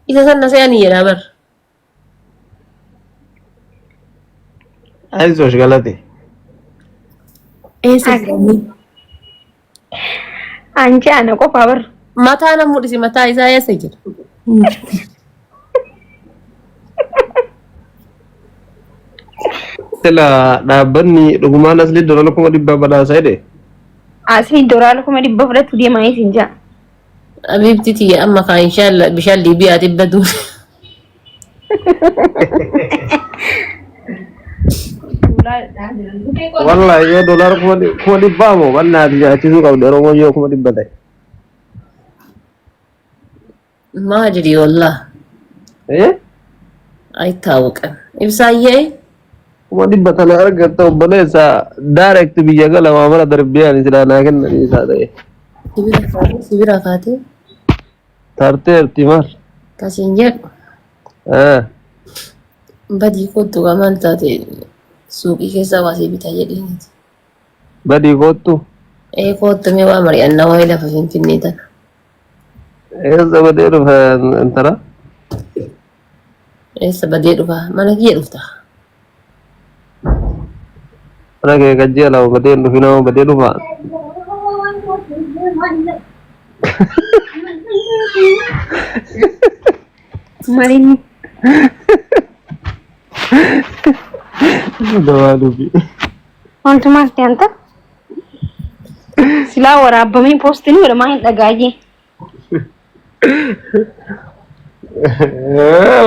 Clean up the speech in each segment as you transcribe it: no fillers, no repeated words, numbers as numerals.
Isa san na se'anii jedhaa bar. Ayizoosh galate. Eessa jiranii? Anchi ana qofaa bar. Mataa na mul'isi mataa isaa eessa jira? Sila dhaabbanni dhugumaan asli dolara 400,000 badhaasa jedhe. Asli doraala 400,000 fudhatu deemaa isin jaa. Habiibti tiyya amma kaa inshallah bishaan Liibiyaati baduu. Wallahi yoo dolara 400,000 moo bannaati nyaachisuu qabdi Oromoon yoo 400,000 ta'e. Maa jedhi wallah. Eh? Aytaawuqan. Ibsaayyee. 400,000 tana argatta obboleessa direct biyya gala maamala darbiyaan silaa naa kennanii isaa ta'e. Sibira kaatee sibira kaatee Tarteerti maal? kasiin jedhu Eh. badii kottu gaa maal taate suuqii keessaa waa sii bitaa jedhiiniti. Badii koottu. Ee kottu mee waa mari'annaa waa'ee lafa finfinnee tana. Eessa badee dhufa intala? Eessa badee dhufa? Mana kiyya dhufta. Mana kee kajjii lama badee hin dhufin amma badee dhufa. Malinni. Dawaa dhufi. Wantumaas ta'anta. Silaa waraabamee poostiin godhamaa hin dhagaayyee.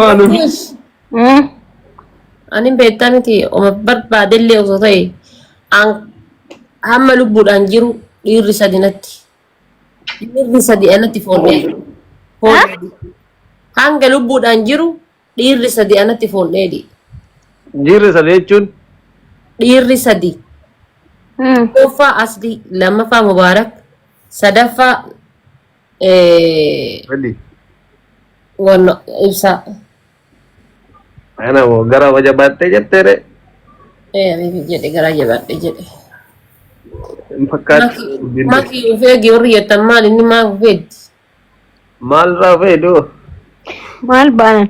Waan dhufi. Ani beektaa miti oma barbaadellee osoo ta'e an hamma lubbuudhaan jiru dhiirri sadi natti. Dhiirri sadi anatti foon dheedhi. Foon dheedhi. Hanga lubbuudhaan jiru dhiirri sadi anatti foon dheedhi. Dhiirri sadi jechuun Dhiirri sadi. Tokkoffaa Aslii, lammaffaa Mubaarak, sadaffaa Wali. wanno ibsaa. Ana moo gara jabaattee jettee ree? Ee abibi jedhe garaa jabaadhe jedhe. Hin fakkaatu. Maki of eegi warri jettan maal inni maaf of eegdi? Maal irraa of eegdu? Maal baanan?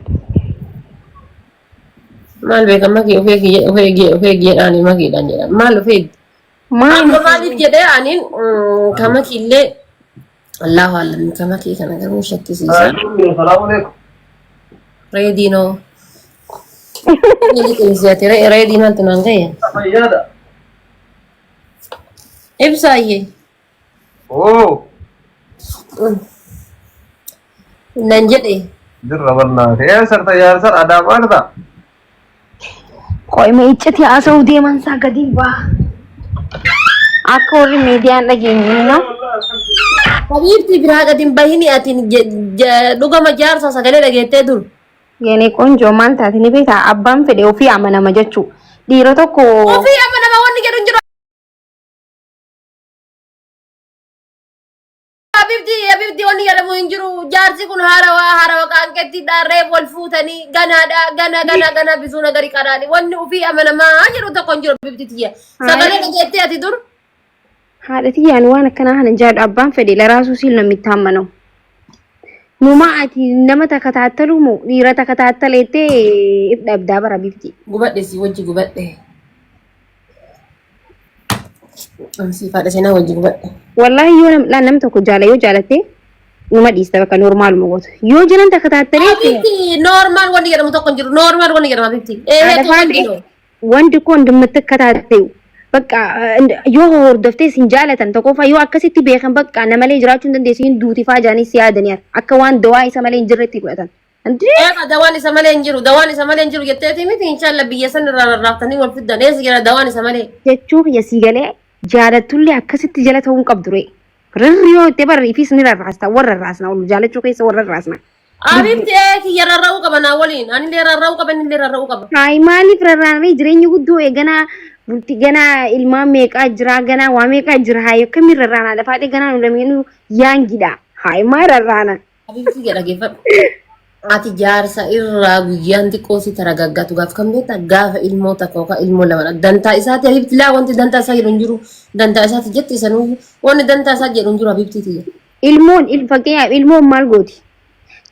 Maal beeka maki of eegi of eegi of eegi jedhaani makiidhaan jedhan maal of eegdi? Maal Amma maaliif jedhee aniin ka makii illee Allahu alam ka makii kana garuu shakkisiisa. Salaamu alaikum. Reedii noo. Inni liqimsiate reedii maaltu naan ga'e? Fayyaadha. Ibsaayyee. Oo. Nan jedhe. Dirra barnaate. Ee sarta yaarsan adaamaa irraa. Qo'ima iccitii haasa'uu deeman isaa gadi ba'a. Akka warri miidiyaan dhageenye no. Habiibti biraa gadi hin bahini ati dhugama jaarsa sagalee dhageettee dur. Yene qonjoo maal taate ni beektaa abbaan fedhe ofii amanama jechuu. Dhiira tokko Ofii amanama wanni jedhu hin jiru. Habibti habibti wanni jedhamu hin jiru. Jaarsi kun haarawaa haarawa qaanqetti dhaarree wal fuutanii ganaadha gana gana gana bisuu nagari qaraani. Wanni ofii amanamaa jedhu tokko hin jiru habibti tiyya. Sagalee dhageettee ati dur. Haadha tiyyaan waan akkanaa kana jaadhu abbaan fedhe laraasuu siil namni itti amanamu. Numaa ati nama takka taattaluu moo dhiira takka taattaleettee if dhabdaa bara bifti. Gubadhe si wajji gubadhe. Siif haadha seenaa wajji gubadhe. Wallaahi yoo nam nam tokko jaala yoo jaalatte numa dhiista bakka normaaluma gootu. Yoo jiran takka taattaleetti Habibti normal wanni jedhamu tokko hin jiru. Normal wanni jedhamu habibti. Ee haadha tokko hin faatee jiru. wanti kun ndimatti taate bakka yoo hordoftee sin jaalatan tokkoffaa yoo akkasitti beekan bakka namalee jiraachuu hin dandeessu hin duuti faa jaanii si yaadanii akka waan dawaa isa malee hin jirretti fudhatan. Andee Eeqa dawaan isa malee hin jiru. Dawaan isa malee hin jiru jetteeti miti inshallah biyya san irraa rarraaftanii wal fiddan. Eessa jira dawaan isa malee? Jechuu kiyya sii galee jaalattullee akkasitti jala ta'uu hin qabdu ree. Rirri yoo itti barri ifis ni rarraasta warra rarraasna ol jaalachuu keessa warra rarraasna. Habibti ee kiyya rarra'uu qaba naa waliin. Anillee rarra'uu qaba innillee rarra'uu qaba. Hayi maaliif rarraanee jireenya guddoo eeganaa bulti ganaa ilmaan meeqaa jira ganaa waa meeqaa jira hayi akkamiin rarraanaa lafaadhee ganaa nu lameenuu yaangidha hayi maa rarraana. Habibti jedha dhaggeeffadhu. Ati jaarsa irraa guyyaan xiqqoo si taragaggatu gaaf kan beektaa gaafa ilmoo takka yookaan ilmoo lama dantaa isaati habibti laa wanti dantaa isaa jedhu hin jiru dantaa isaati jetti sanuu wanni dantaa isaa jedhu hin jiru habibti tiyya. Ilmoon fakkeenyaaf ilmoon maal gooti?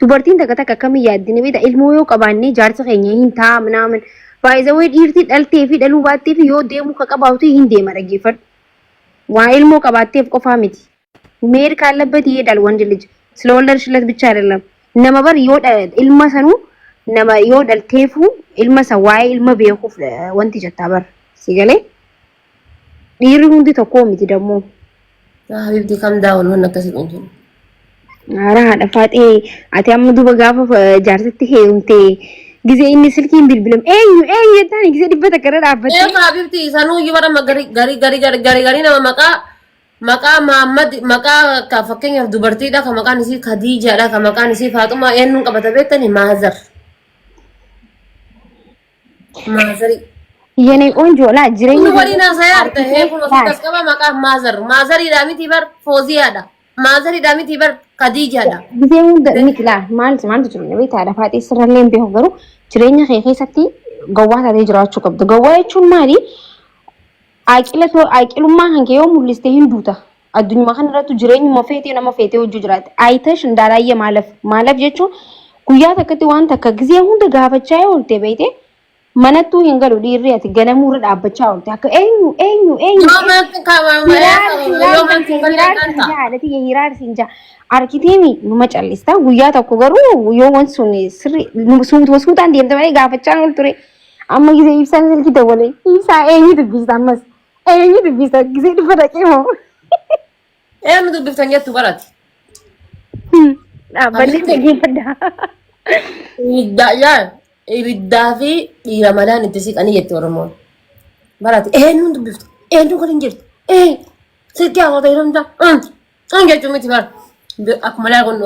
Dubartiin takka takka akkamiin yaaddi ni beektaa? Ilmoo yoo qabaanne jaarsa keenya hin ta'a minaamin. Baay'ee dhiirti dhaltee fi dhaluu baattee fi yoo deemuu ka qabaatu hin deema dhaggeeffadhu. Waa ilmoo qabaatteef qofaa miti. መሄድ ካለበት ይሄዳል። ወንድ ልጅ ስለወለድሽለት ብቻ አይደለም። Nama bar yoo ilma sanuu nama yoo dhalteefu ilma san waa'ee ilma beekuuf wanti jettaa bar si galee dhiirri hundi tokko miti dammoo. Habibti kam daawwan waan akkasii kun jiru. Haara haadha faaxee ati amma duuba gaafa jaarsatti heerumte gisee inni silkiin bilbilam eenyu eenyu jettaan gisee 100 irra dhaabbattee. Ee habibti sanuu iyyuu bara gari gari gari gari gari gari nama maqaa Mahammad maqaa ka fakkeenyaaf dubartiidha ka maqaan isii Khadiijaadha ka maqaan isii Faaxumaa eenyuun qabata beektani Maazar. Maazari. የኔ ቆንጆ laa jireenya Inni waliin haasayaa arta hee kun ofitti as qaba maqaa Maazar. Maazariidha miti bar Fooziyaadha. Maazariidha miti bar Khadiijaadha. Gisee hunda miti laa maaltu maaltu jiru beektaa haadha faaxee sirrallee hin beeku garuu jireenya kee keessatti gowwaa taatee jiraachuu qabda. Gowwaa jechuun maali? Aqilummaa kan kee yoo mul'iste hin duuta. Addunyaa kana irratti jireenyuma feetee nama feetee hojii jiraate. Ayitash እንዳላየ ማለፍ ማለፍ jechuun guyyaa takkatti waan takka gisee hunda gaafachaa yoo oolte beekte manattuu hin galu dhiirri ati ganamuurra dhaabbachaa oolte akka eenyu eenyu eenyu. Yoo manatti yoo manatti hin galle kan ta'a. Haadhati hiraar siin jaa arkiteemi numa callista guyyaa tokko garuu yoo wanti sun sirri suutaan deemte malee gaafachaa ol ture. Amma gisee ibsaan silkii dawwale ibsaa eenyu dubbista ammas eenyu dubbista gisee 100 dhaqee moo. Eenyu dubbiftan jettu barati. Dhaabbanni dhaggeeffadha. Ibiddaa yaa ibiddaa fi dhiira malaan itti siqanii jetti Oromoon. Barati eenyuun dubbiftu eenyu kan hin jirtu ee silkii haasawaa ta'e hunda jechuun miti bara akkuma laa kun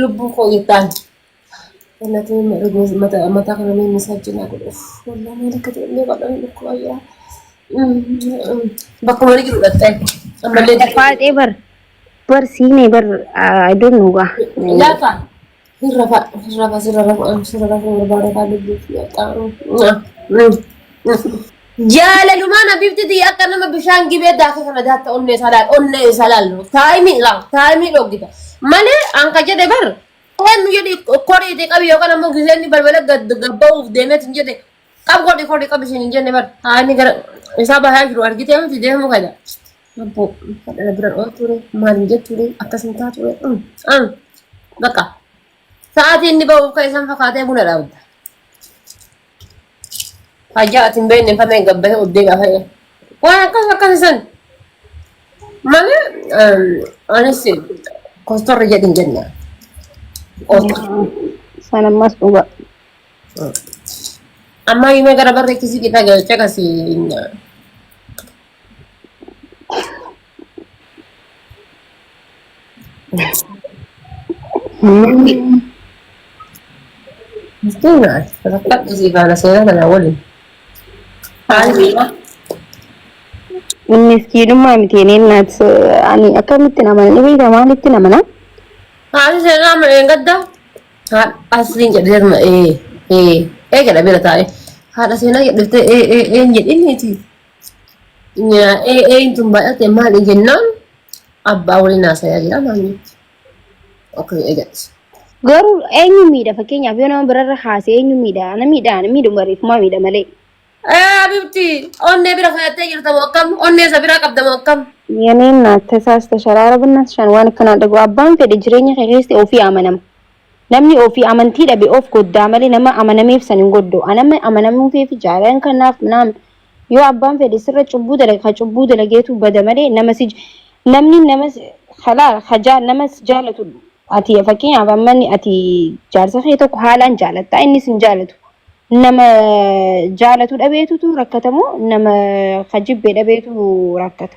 lubbuu koo jettaan. Wallaahi mataa kana mee misaajinaa godhu wallaahi maal akka ta'e illee godhan dhukkubaa jira. Bakkuma inni jiru dhattee ammallee. Faaxee bar bar siinee bar I don't know gaa. Laafa hirrafa hirrafa sirra rafu sirra rafu barbaada kaa lubbuu fi Jaalalumaan habibti akka nama bishaan gibee daakee kana daatta onnee isaa laal onnee isaa laal taayimii laal taayimii dhoggita malee anka jedhe bar eenyu jedhi koriitii qabi yookaan ammoo giseenni balbala gabba'uuf deemeet hin jedhe qab godhi korii qabi isin hin jenne bar haani gara isaa bahaa jiru argitee miti deemu kana. Abbo kadhana bira oolture maal hin jetture akkas hin taature bakka sa'aatii inni ba'uuf kan isaan fakkaatee buna dhaabda. Fayyaa ati hin beekne famee gabbahee oddee gaafa waan akkas akkas isan malee anis kostorri jedhin jenna. San ammas dhuga. Amma himee gara barree kisii qixa galchee kasii. Miskiina rakkadhu sii faana seenaa kana waliin. Haali Miskiinummaa miti yeneen ani akkamitti namana ni beektaa maalitti namana? Haali seenaa amma eengadda asliin jedheerma ee ee ee jedha bira taa'e haadha seenaa jedheftee ee ee ee jedhiniiti. Ee ee tun baay'ate maali jennaan abbaa waliin haasayaa jira maal jetti. Okay eegadhis. Garuu eenyu miidha fakkeenyaaf yoo nama birarra haasee eenyu miidha? Ana miidha ana miidhu barreeffamaa miidha malee. Ee habibti onnee bira fayyadtee jirta moo akkam onnee isa biraa qabda moo akkam. Yeneen ተሳስተሻል። ኧረ በእናትሽ waan akkanaa dhagu abbaan fedhe jireenya kee keessatti ofii amanama. Namni ofii amantii dhabe of goddaa malee nama amanameef san hin goddu. Anama amanamuufii fi jaalan kanaaf naam yoo abbaan fedhe sirra cubbuu dalaga ka cubbuu dalageetu bada malee nama si namni nama halaa hajaa nama si jaalatu ati fakkeenyaaf amma ati jaarsa kee tokko haalaan jaalatta innis hin jaalatu. Nama jaalatu dhabeetutu rakkatamoo nama ka jibbee dhabeetu rakkata.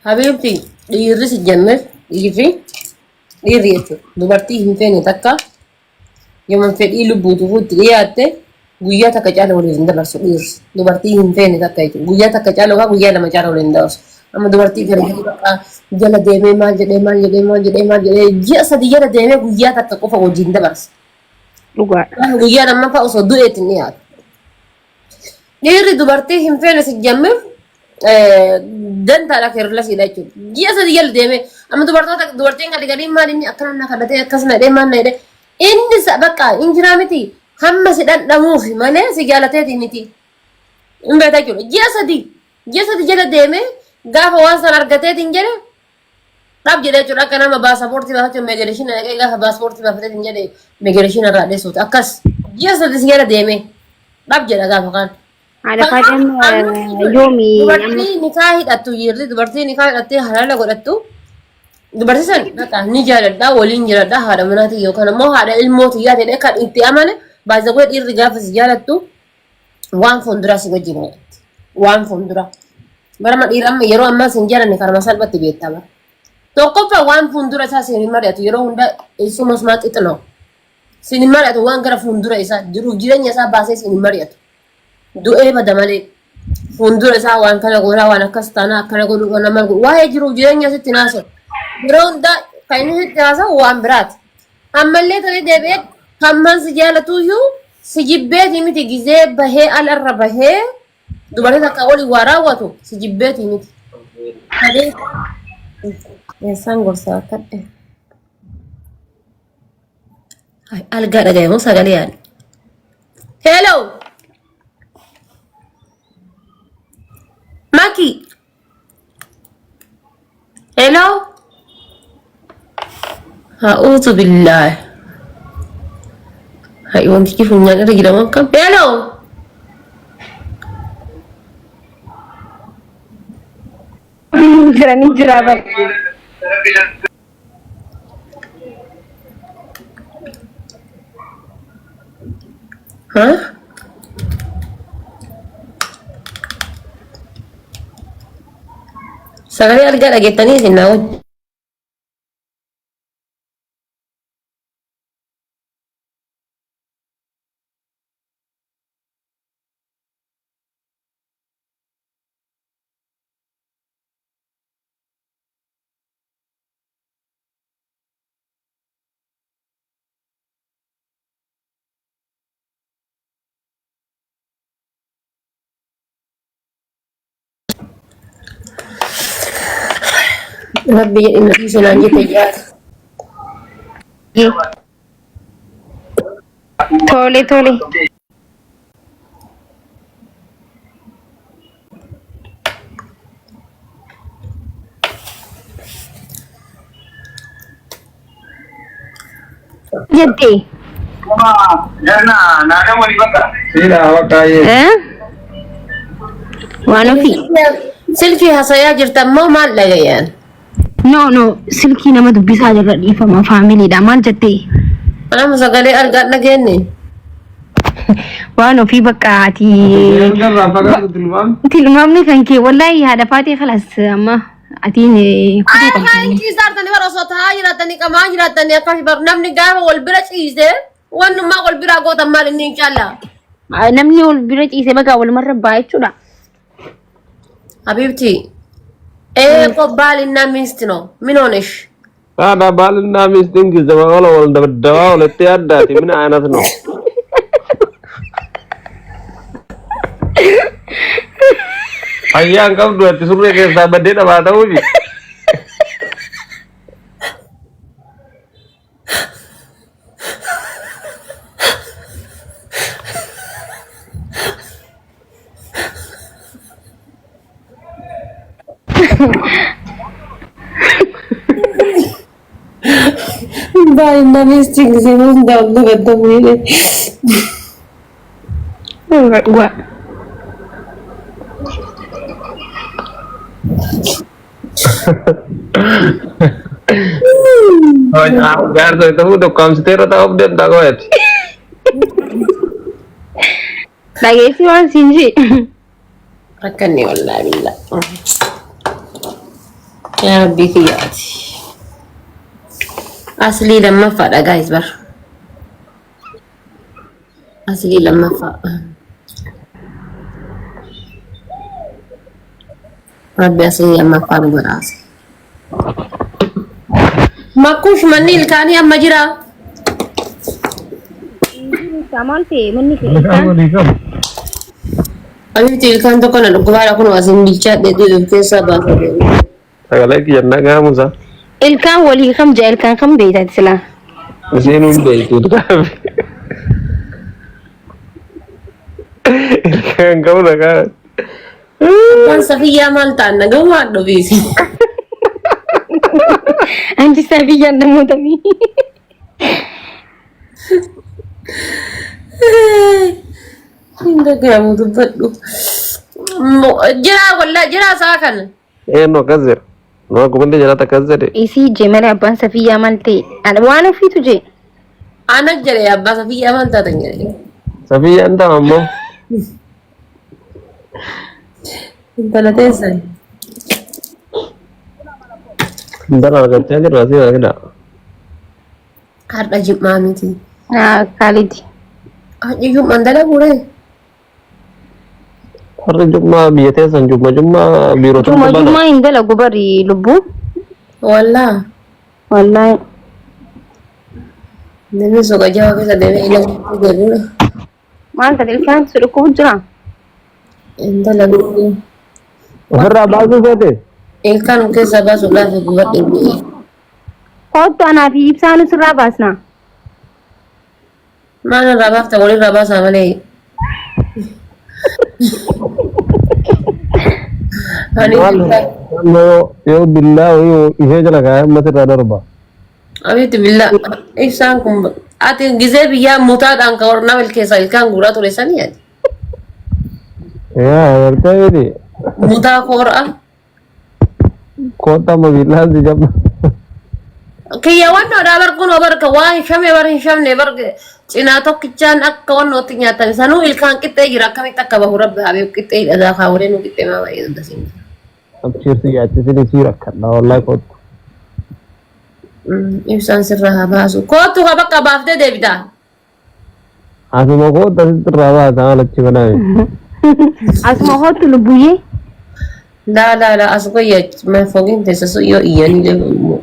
Habibti dhiirri si jennee dhiirri dhiirri jechuudha. Dubartii hin feene takka yooma fedhii lubbuutu itti dhiyaatte guyyaa takka caala waliin hin dabarsu dhiirri. Dubartii hin feene takka jechuudha. Guyyaa takka caala yookaan guyyaa 2 caala waliin hin dabarsu. Amma dubartii gara bakka jala deemee maal jedhee maal jedhee maal jedhee maal jedhee ji'a 3 jala deemee guyyaa takka qofa wajjin dabarsa. Dhugaadha. Guyyaa lammaffaa osoo du'eetti hin dhiyaatu. Dhiirri dubartii hin feene si jemmeef Dantaadha keerlasiidha jechuudha. Ji'a 3 jala deemee amma dubartoota dubartiin gadi gadiin maal inni akkana na kadhatee akkas na jedhee maal na jedhee inni bakka hin jiraa miti hamma si dhandhamuuf malee si jaalateeti miti. Hin beektaa jechuudha. Ji'a 3 jala deemee gaafa waan sana argateetiin jedhe dhab jedhee jechuudha. Akka nama baasapoortii baafachuun immigration dhaqee gaafa baasapoortii baafateetiin jedhe immigration irraa dheessuuti. Akkas ji'a 3 si jala deemee dhab jedha gaafa kaan. Haadha Faaxee yoomi amma? Dubartii nikaa hidhattu jirti. Dubartii nikaa hidhattee halaala godhattu. Dubartii san bakka ni jaaladha, waliin jiradha, haadha manaatii yookaan immoo haadha ilmoo tiyyaa jedhee kan itti amane baay'ee dhiirri gaafa si jaalattu waan fuulduraa si wajjin godhatti. Waan fuulduraa. Barama dhiira amma yeroo ammaa sin jaalanne karama salphatti beektama. Tokkoffaa waan fuuldura isaa siin hin mari'atu yeroo hunda isuma sumaa xixinoo. Siin hin mari'atu waan gara fuuldura isaa jiruuf jireenya isaa baasee siin hin mari'atu. Du'ee bada malee fuuldura isaa waan kana godhaa waan akkas taanaa akkana godhuu waan nama godhu waa'ee jiruuf jireenya sitti naasa'u. Yeroo hundaa kan inni sitti haasa'u waan biraati. Ammallee ta'ee deebi'ee hammaan si jaalatuyyuu si jibbeeti miti gizee bahee alarra bahee dubartii takka waliin waa raawwatu si jibbeeti miti. Sadee eessaan gorsaa akkadhe. Algaa dhagaye moo sagalee yaadu. Hello. Maki. Hello. A'uuzu billaahi. Hayi wantichi funyaan irra jira moo akkam? Hello. Jira ni jira bara. Ha? Sagalee argaa dhageettanii isin naa wajjin. Rabbi jedhi na dhiisi naan jette jaati. Tole tole. Jette. Eh? Waan ofii. Silkii hasayaa jirtan moo maal dhagayaan? No no, silkii nama dubbisaa jirra, dhiifama, faamiliidha. Maal jettee? Nama sagalee argaa dhageenye. Waan ofii bakka ati Irraa fagaatu tilmaam. Tilmaamni kan kee wallaahi haadha faatee kalas amma atiin kutuu Ay qabda. kaan ciisaartanii bara osoo taa'aa jiraatanii qamaa jiraatanii akkas bar namni gaafa wal bira ciise wannummaa wal biraa gootan maal inni hin caallaa. Namni wal bira ciise bagaa walumarra ba'a jechuudha. Habibti እኮ ባልና ሚስት ነው። ምን ሆነሽ? ታዲያ ባልና ሚስት እንግሊዝ ወለ ወል ደብደባ ሁለቴ አዳቲ ምን አይነት ነው? Fayyaan qabdu ati surree keessaa baddee dhabaa ta'uufi. ባልና ሚስት ጊዜ ነው እንዳልተበደሙ ይሄ Gua. Jaarsa ta'uu dokkaamsitee irra taa'uuf deemtaa qo'eeti. Dhageessi waan siin jee. Rakkanne wallaahi billaa. Yaa Rabbii kiyyaati. Aslii lammaffaadha guys bar. Aslii lammaffaa. Rabbi aslii lammaffaa nu godhaase. Makkuush manni ilkaanii amma jira. Maal ta'e manni kee ilkaan? Abiibti ilkaan tokko na dhukkubaadha kun asiin bilchaadhe duudhuuf keessaa baafadhe. Sagalee kiyya nagaamusa. Ilkaan walii kam jaa ilkaan kam beektaati silaa. Isiin hin beektu ilkaan. Ilkaan qabu nagaa. Abbaan Safiyyaa maal ta'an nagahumaa dhufiisi. Anti Safiyyaan namoota mi. Hin dhagahamu dubbadhu. Jiraa wallaa jiraa isaa kana. Eenyu akkas jedha. Nama gubanni jalatti akkas jedhe. Isii jee malee abbaan Safiyyaa maal ta'e? Waan ofiitu jee. Ana jedhe abbaa Safiyyaa maal taatan jedhe. Safiyyaan ta'a ammoo. Intala teessan. Intala argachaa jirra asii argina. Har'a jim'aa miti. Kaalidi. Har'i jum'aan dalaguure. Har'a jummaa biyya teessan jumma jummaa biiroo Juma tokko bana. jummaa hin dalagu bari lubbuu. Wallaa. Wallaahi. Namni soqa jawa keessa deemee ilaaluu deebi'uudha. Maal ta'e ilkaan si dhukkubu jira? Intala lubbuu. Ofirraa baasuu feete? Ilkaan of keessaa baasuudhaaf gubadhe bu'e. Kottu anaa fi ibsaanu sirraa baasna. Maal irraa baafta walirraa baasaa malee. Ani Maal yoo billaa wayii ishee jala kaa'ee ammas irraa darba. Abiitti billaa ibsaan kun ati gizee biyyaa mutaadhaan kan nama keessaa ilkaan guuraa ture sanii ati. Yaa agartee miti. Mutaa koora. Kottu amma billaan si jabba. Kiyya wannoodhaa bar kunoo barka waa hin shamne bar hin shamne bar cinaa tokkichaan akka wannootti nyaatan sanuu ilkaan qixxee jira akkamitti akka bahu rabbi haa beeku qixxee hidhataa kaawwalee nu qixxee maa baay'ee dandasiin. Abshiir si yaachisin si rakkadha wallahi kottu. Ibsaan sirraa haa baasu. Kootu ka bakka baaftee deebitaa. Asuma kottu asitti irraa baasa haala achi godhame. Asuma hootu lubbuyyee. Laa laa laa as qoyya ma fogiin teessa sun yoo iyyanii deemu.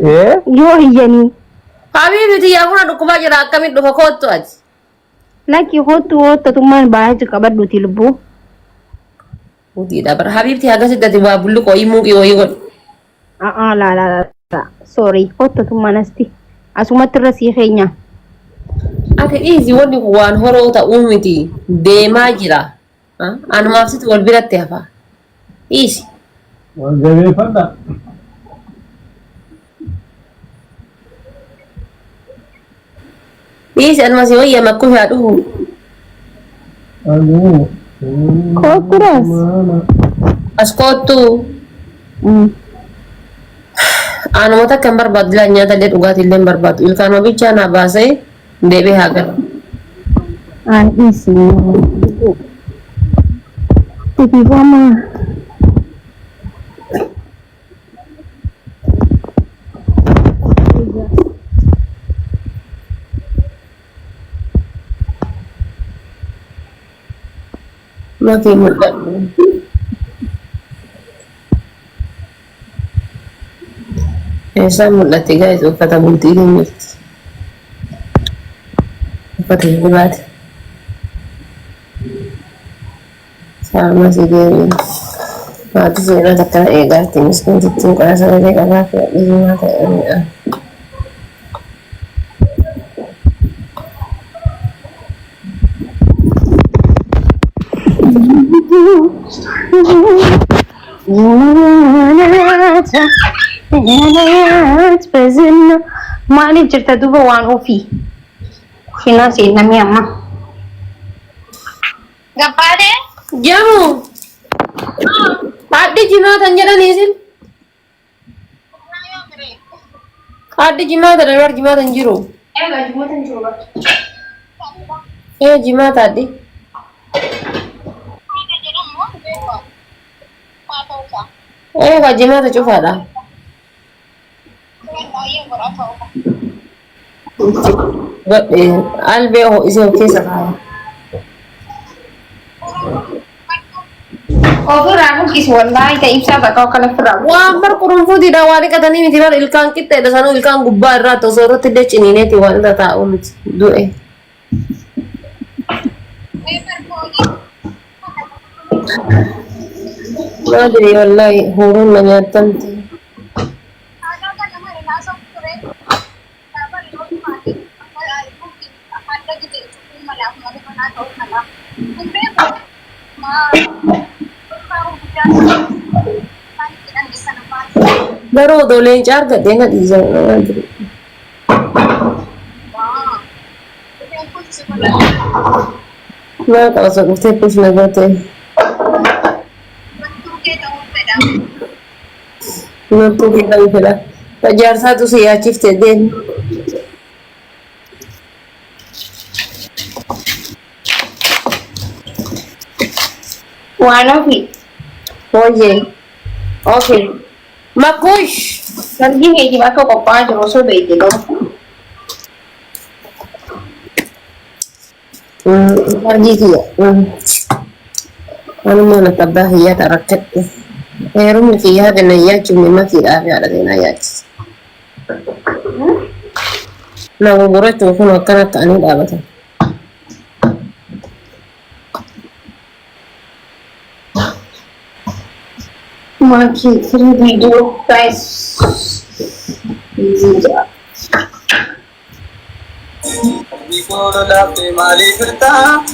Ee? Yoo iyyanii. Habiibi tiyyaa buna dhukkubaa jira akkamitti dhufa koottu ati. Lakki hootu hoottatummaan baay'ee qabadhuuti lubbuu. Mutiidha bara habiibti hagasitti ati waa bulluqoo muuqii wayii godhu. A'aa laa laa laa sorry hoottatummaan asti. Asumatti irra sii keenya. Ati dhiisi wanni kun waan horoo ta'uu miti deemaa jira. Anumaaf sitti wal biratti hafa. Dhiisi. Wal jabeeffadha. Dhiisi anuma si wayya makkuu haa dhufu. Kootturas. As koottu. Anuma takka hin barbaadu ilaa nyaata illee dhugaatii illee hin barbaadu. Ilkaanuma bichaa naa baasee deebi'ee haa galu. Haa dhiisi. Tifiifama. Makii mul'adhu. Eessaan mul'atti gaa'is uffata bultii hin jirti. Uffata hirribaati. Saama si deebiin. Maatii seenaa takkana eegaatti miskiintittiin qola sagalee qabaa fi dhiimaa ta'e mi'a. Maaliif jirta duuba waan ofii? Kushinaa seenamee amma. Gabbaatee? Jamu! Haadhi jimaatan jedhanii isin? Haadhi jimaata dha jimaatan jiru. Egaa jimaata hin jiru bakka. Ee jimaata haadhi. Ee ka jimaata cufaadha. Godhe albee ho'isee of keessa kaaya. Ofirraa buqqisi wallaahi ta'e ibsaa bakka akkana ofirraa buqqisi. Waan bar qurunfuutiidha waa dhiqatanii miti bar ilkaan qixxeedha sanuu ilkaan gubbaa irraa osoo irratti illee ciniineeti waan irra taa'u miti du'e. Maadri wallahi huruun na nyaattamti. Garuu odoo leenca argadhee na dhiisa. Maadri. Maa qaba osoo dhuftee push na goote. Martuu kee ta'uu fedha. Tajaarsaatu si yaachifte deemi. Waan ofii. Hooyyee. Okay. Makush. Sargii keetiif akka qophaa'aa jiru osoo beekte garuu. Sargii kiyya. Anuma na abbaa kiyyaa rakkadhe. Heerumni kiyyaa haga na yaachifne makiidhaaf haadha seenaa yaachise. Na gurgurachuun kun akkana ta'anii dhaabatan. Maakii firii viidiyoo guys. Viidiyoo. Koololaafte maaliif hirtaa?